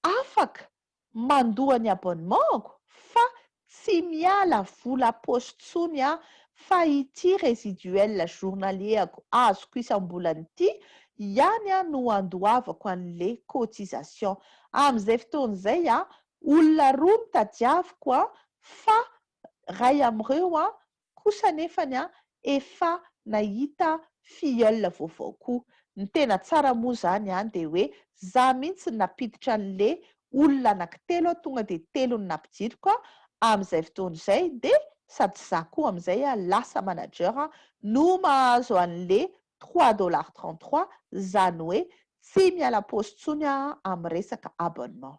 afaka mandoa ny abonnement-ko fa tsy miala vola paosy intsony aho fa ity résiduel journalier-ko azoko isam-bolana ity ihany no andoavako an'le cotisation. Amin'izay fotoana izay olona roa no tadiaviko fa ray amin'ireo kosa nefany efa nahita filleul vaovao koa. Ny tena tsara moa izany dia hoe za mihitsy no nampiditra an'le olona anankitelo aho, tonga dia telo no nampidiriko amin'izay fotoana izay dia sady za koa amin'izay lasa manager no mahazo an'le 3,33 $, izany hoe tsy miala paosy intsony aho amin'ny resaka abonnement.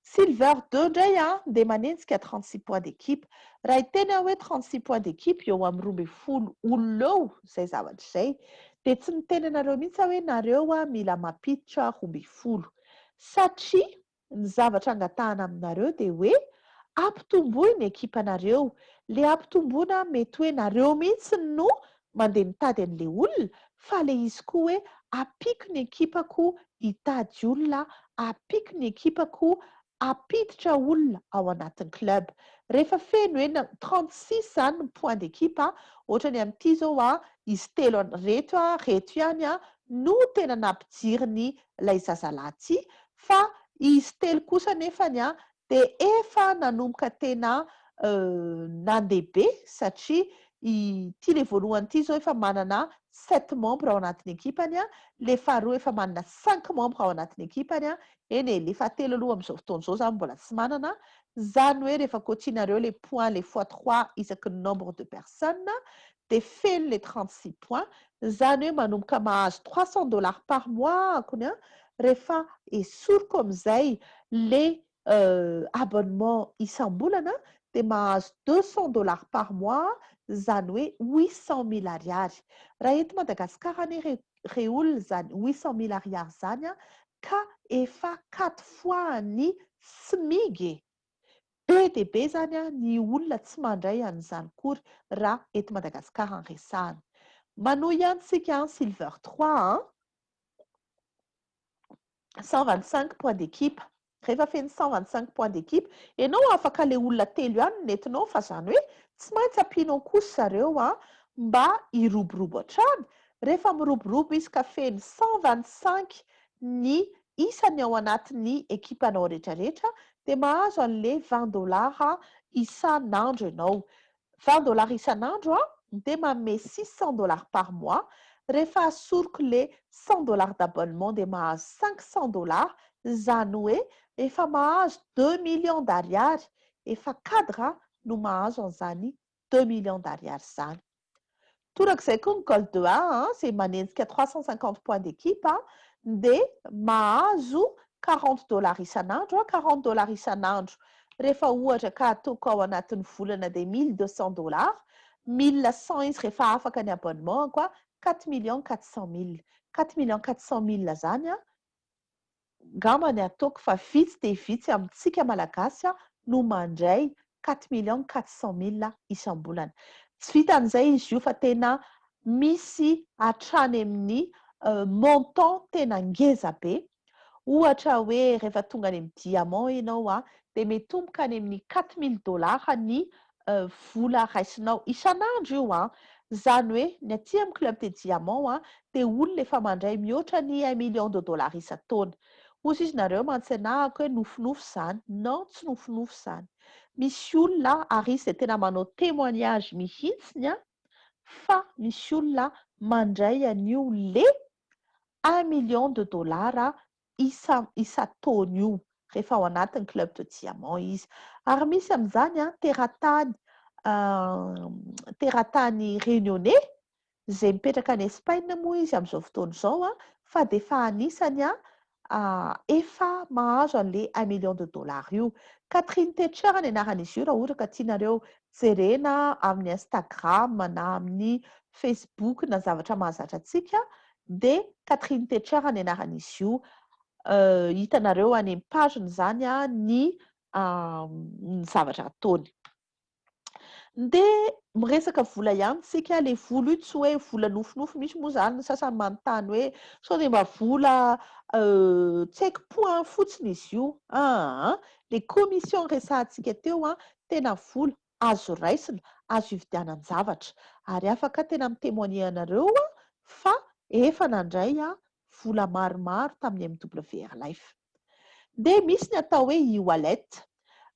Silver 2 indray dia manenjika 36 points d'équipe. Raha hiteny aho hoe 36 points d'équipe eo amin'ny 12 olona eo izay zavatra izay dia tsy miteny anareo mihitsy aho hoe nareo mila mampiditra 12 satria ny zavatra angatahana aminareo dia hoe ampitomboy ny ekipanareo. Le ampitomboina mety hoe nareo mihitsy no mandeha mitady an'le olona fa le izy koa hoe ampiko ny ekipako hitady olona, ampiko ny ekipako hampiditra olona ao anatin'ny club. Rehefa feno enina, 36 izany ny point d'équipe, ohatrany amin'ity izao izy telo reto reto ihany no tena nampidiriny ilay zazalahy ity fa izy telo kosa nefany dia efa nanomboka tena nandeha be satria. Ity le voalohany ity zao efa manana sept membres ao anatin'ny ekipany a, le faharoa efa manana cinq membres ao anatin'ny ekipany a, eny e, le fahatelo aloha amin'izao fotoana izao zany mbola tsy manana. Zany hoe rehefa cotinereo le point, le fois trois isaky ny nombre de personnes, de feno le 36 points. Zany hoe manomboka mahazo 300 $ par mois akony a. Rehefa esoriko amin'izay le abonnement isam-bolana, de mahazo 200 $ par mois, zany hoe 800 000 ariary. Raha eto Madagasikara anie re olona, zany 800 000 ariary zany a, ka efa quatre fois ny SMIG e. Be de be zany a ny olona tsy mandray an'izany kory raha eto Madagasikara ny resahana. Manohy ihany tsika, silver trois, 125 points d'équipe. Rehefa feno 125 points d'équipe ianao, afaka le olona telo ihany nentinao, fa zany hoe tsy maintsy ampianao kosa zareo a mba hiroborobo hatrany. Rehefa miroborobo izy ka feno 125 ny isany ao anatin'ny ekipanao rehetrarehetra, de mahazo an'le 20 $ isan'andro ianao. 20 $ isan'andro a de manome 600 $ par mois. Rehefa asoroko le 100 $ d'abonnement, de mahazo 500 $, zany hoe efa mahazo 2 millions d'ariary. Efa cadre no mahazo an'izany 2 millions d'ariary zany. Torak'izay koa ny gold 1, zay manenjika 350 points d'équipe, a de mahazo 40 $ isan'andro a. 40 $ isan'andro, rehefa ohatra ka ataoko ao anatin'ny volana, de 1200 $, 1100 izy rehefa afaka ny abonnement koa, 4 400 000. 4 400 000 zany a ngambany ataoko fa vitsy de vitsy amintsika Malagasy a no mandray 4 400 000 isam-bolana. Tsy vitan'izay izy io, fa tena misy hatrany amin'ny montant tena ngeza be. Ohatra hoe rehefa tonga any amin'ny diamant ianao a, de mitomboka any amin'ny 4000 $ ny vola raisinao isan'andro io a. Zany hoe ny aty amin'ny club de diamant a, de olona efa mandray mihoatra ny 1 million de dollars isa-taona. Ozy izy nareo mantsy anahako hoe nofinofy zany. Non, tsy nofinofy zany. Misy olona ary izy de tena manao témoignage mihitsiny a fa misy olona mandray an'io le 1 million de dollars isa isa-taona io rehefa ao anatin'ny club de diamant izy. Ary misy amin'izany a teratany réunionnais zay mipetraka any Espagne moa izy amin'izao fotoana izao a, fa de efa anisany a efa mahazo an'le 1 million de dollars io. Catherine Tetcher ny anaran'izy io, raha ohatra ka tianareo jerena amin'ny Instagram na amin'ny Facebook na zavatra mahazatra antsika, de Catherine Tetcher ny anaran'izy io. Hitanareo any amin'ny page-ny zany a ny zavatra ataony. De miresaka vola ihany tsika. Le vola io tsy hoe vola nofinofy. Misy moa zany ny sasany manontany hoe sao de mba vola tsy haiko point fotsiny izy io. Aa, le commission resahantsika teo a, tena vola azo raisina, azo ividianan-javatra, ary afaka tena mitémoigner anareo a fa efa nandray a vola maromaro tamin'ny MWR Life. De misy ny atao hoe e-wallet.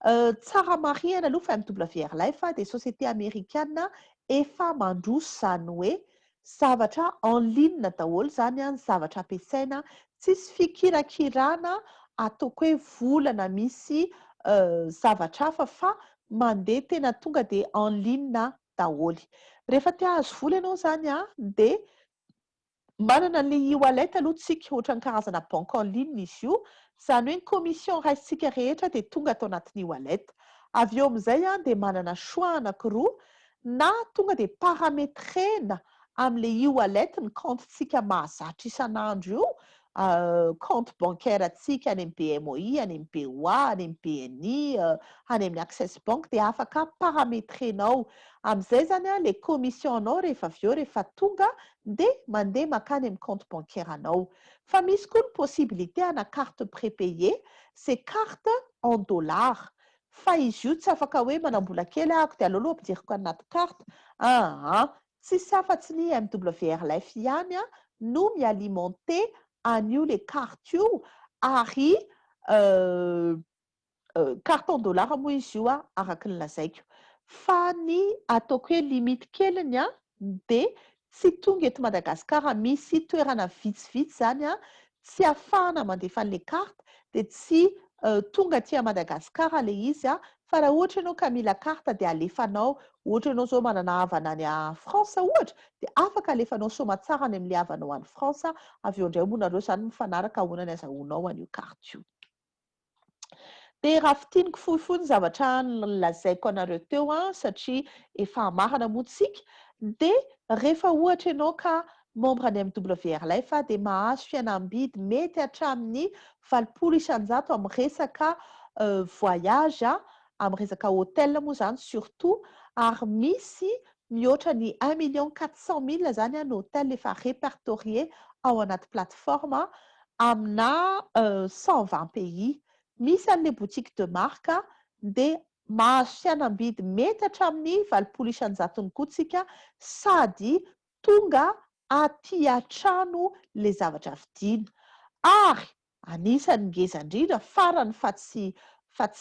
Tsara marihana aloha fa MWR Life de société américaine efa mandroso, zany hoe zavatra en ligne daholo zany a ny zavatra ampiasaina, tsisy fikirakirana ataoko hoe volana misy zavatra hafa, fa mandeha tena tonga de en ligne daholy. Rehefa te hahazo vola ianao zany a, de manana an'le e-wallet aloha tsika, ohatra ny karazana banque en ligne izy io. Zany hoe ny commission raisitsika rehetra de tonga atao anatin'ny e-wallet. Avy eo amin'izay a, de manana choix anankiroa: na tonga de paramétrena amin'le e-wallet ny compte-tsika mahazatra isan'andro io, compte bancaire atsika any amin'ny BMOI, any amin'ny BOA, any amin'ny BNI, any amin'ny Access Bank, de afaka paramétrenao amin'izay zany a le commission anao. Rehefa avy eo, rehefa tonga, de mandeha makany amin'ny compte bancaire anao. Fa misy koa ny possibilité ana carte prépayée, c'est carte en dollar, fa izy io tsy afaka hoe manam-bola kely ahako de aleo aloha ampidiriko anaty carte. Aa, tsisy afa-tsy ny MWR Life ihany a no mialimenter an'io le carte io. Ary carte en dollar moa izy io a, araky ny lazaiko. Fa ny ataoko hoe limite keliny dia tsy tonga eto Madagasikara, misy toerana vitsivitsy izany tsy ahafahana mandefa an'ilay carte dia tsy tonga aty Madagasikara ilay izy fa raha ohatra ianao ka mila carte dia alefanao, ohatra ianao izao manana havana any France ohatra dia afaka alefanao soamatsara any amin'ilay havanao any France, avy eo indray moa nareo izany mifanaraka ahoana ny azahoanao an'io carte io. Dia raha fintiniko fohifohy ny zavatra nolazaiko anareo teo an, satria efa hamarana moa tsika, dia rehefa ohatra ianao ka membre ny MWR Life dia mahazo fihenam-bidy mety hatramin'ny 80% amin'ny resaka voyage, amin'ny resaka hotel moa izany surtout, ary misy mihoatra ny 1 400 000 izany ny hotel efa répertorié ao anaty plateforme amina 120 pays. Misy an'ilay boutique de marque dia mahazo fihenam-bidy mety hatramin'ny 80% koa tsika sady tonga aty an-trano ilay zavatra vidiana. Ary anisan'ny ngeza indrindra farany fa tsy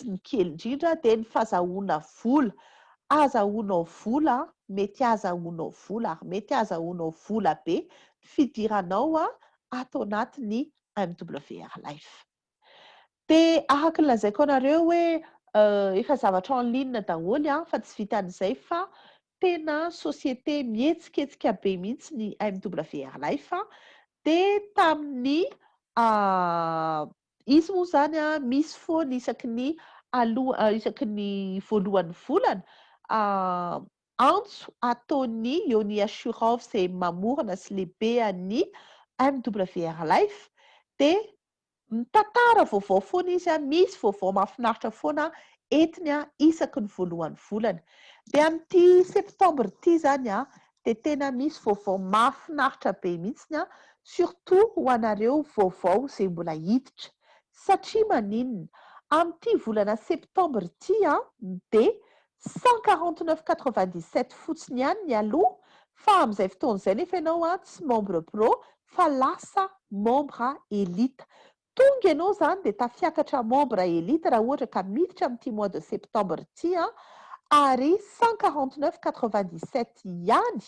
ny kely indrindra dia ny fahazahoana vola. Azahoanao vola, mety azahoanao vola ary mety azahoanao vola be ny fidiranao ato anatin'ny MWR Life. Dia araka ny lazaiko anareo hoe efa zavatra en ligne daholo fa tsy vitan'izay fa tena société mihetsiketsika be mihitsy ny MWR Life. Dia tamin'ny izy moa izany misy foana isaky ny aloha, isaky ny voalohan'ny volana antso ataon'ny Yoni Ashurov izay mamorona sy lehibe an'ny MWR Life dia mitantara vaovao foana izy, misy vaovao mahafinaritra foana entiny isaky ny voalohan'ny volana. Dia amin'ity septembre ity izany dia tena misy vaovao mahafinaritra be mihitsy, surtout ho anareo vaovao izay mbola hiditra. Satria maninona? Amin'ity volana septembre ity dia 149,97 fotsiny ihany ny aloha, fa amin'izay fotoana izay nefa ianao tsy membre pro fa lasa membre élite. Tonga ianao izany dia tafiakatra membre élite raha ohatra ka miditra amin'ity mois de septembre ity ary 149,97 ihany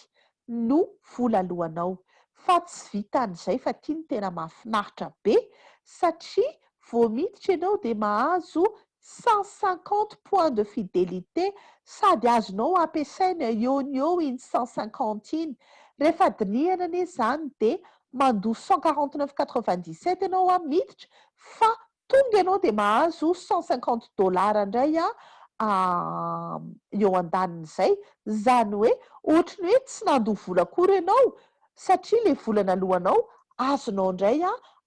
no vola alohanao. Fa tsy vitan'izay fa ity no tena mahafinaritra be satria vao miditra ianao dia mahazo 150 points de fidélité sady azonao ampiasaina eo no eo iny 150 iny. Rehefa dinihana anie izany dia mandoa 149,97 ianao miditra fa tonga ianao dia mahazo 150 dollars indray eo an-danin'izay. Izany hoe ohatry ny hoe tsy nandoa vola akory ianao satria ilay vola nalohanao azonao indray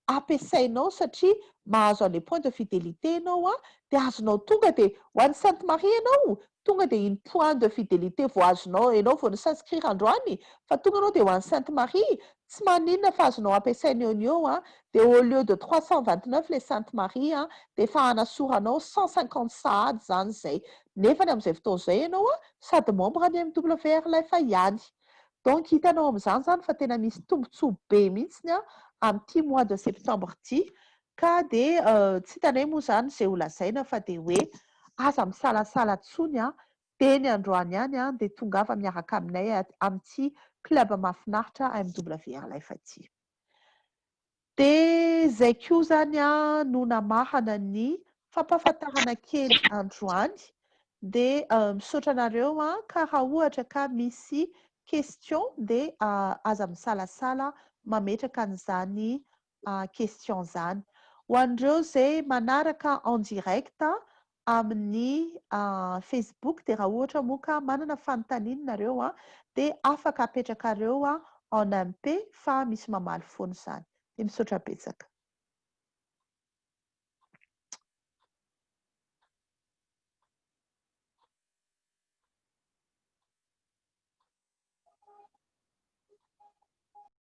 ampiasainao satria mahazo an'ilay point de fidélité ianao dia azonao tonga dia ho an'ny Sainte Marie ianao tonga dia iny point de fidélité vao azonao ianao vao ni-s'inscrire androany fa tonga ianao dia ho an'ny Sainte Marie tsy maninona fa azonao ampiasaina eo no eo dia au lieu de 329 ilay Sainte Marie dia efa hanasoranao 150 sahady izany izay. Nefa amin'izay fotoana izay ianao sady membre ny MWR Life ihany. Donc hitanao amin'izany izany fa tena misy tombontsoa be mihitsy amin'ity mois de septembre ity ka dia tsy hitanay moa izany izay ho lazaina fa dia hoe aza misalasala intsony teny androany ihany dia tongava miaraka aminay amin'ity club mahafinaritra MWR Life ity. Dia izay koa izany no namahana ny fampahafantarana kely androany. Dia misaotra anareo ka raha ohatra ka misy question dia aza misalasala mametraka an'izany question izany. Ho an'ireo izay manaraka en direct amin'ny Facebook dia raha ohatra moa ka manana fanontaniana nareo dia afaka apetrakareo en MP fa misy mamaly foana izany. Dia misaotra betsaka.